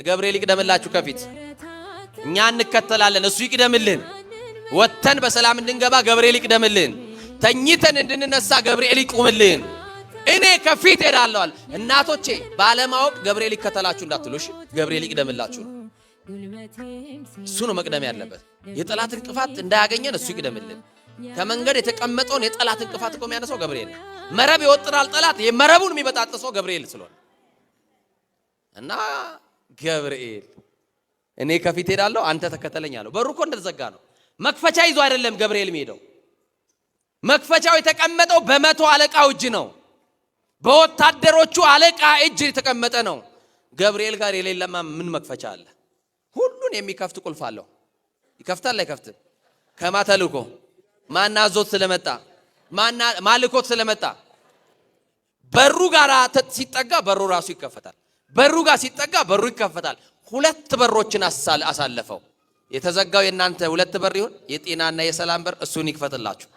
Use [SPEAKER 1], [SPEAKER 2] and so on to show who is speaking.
[SPEAKER 1] ገብርኤል ይቅደምላችሁ ከፊት፣ እኛ እንከተላለን፣ እሱ ይቅደምልን። ወጥተን በሰላም እንድንገባ ገብርኤል ይቅደምልን። ተኝተን እንድንነሳ ገብርኤል ይቁምልን። እኔ ከፊት ሄዳለሁ አለ። እናቶቼ ባለማወቅ ገብርኤል ይከተላችሁ እንዳትሉ፣ እሺ? ገብርኤል ይቅደምላችሁ ነው። እሱ ነው መቅደም ያለበት። የጠላት እንቅፋት እንዳያገኘን እሱ ይቅደምልን። ከመንገድ የተቀመጠውን የጠላት እንቅፋት እኮ የሚያነሳው ገብርኤል ነው። መረብ ይወጥራል ጠላት፣ የመረቡን የሚበጣጥሰው ገብርኤል ስለሆነ እና ገብርኤል እኔ ከፊት ሄዳለሁ፣ አንተ ተከተለኝ አለው። በሩ እኮ እንደተዘጋ ነው። መክፈቻ ይዞ አይደለም ገብርኤል የሚሄደው። መክፈቻው የተቀመጠው በመቶ አለቃው እጅ ነው። በወታደሮቹ አለቃ እጅ የተቀመጠ ነው። ገብርኤል ጋር የሌለማ ምን መክፈቻ አለ? ሁሉን የሚከፍት ቁልፍ አለው። ይከፍታል አይከፍትም? ከማ ተልኮ ማና አዞት ስለመጣ ማና ማልኮት ስለመጣ በሩ ጋር ሲጠጋ በሩ ራሱ ይከፈታል። በሩ ጋር ሲጠጋ በሩ ይከፈታል። ሁለት በሮችን አሳለፈው። የተዘጋው የእናንተ ሁለት በር ይሁን የጤናና የሰላም በር እሱን ይክፈትላችሁ።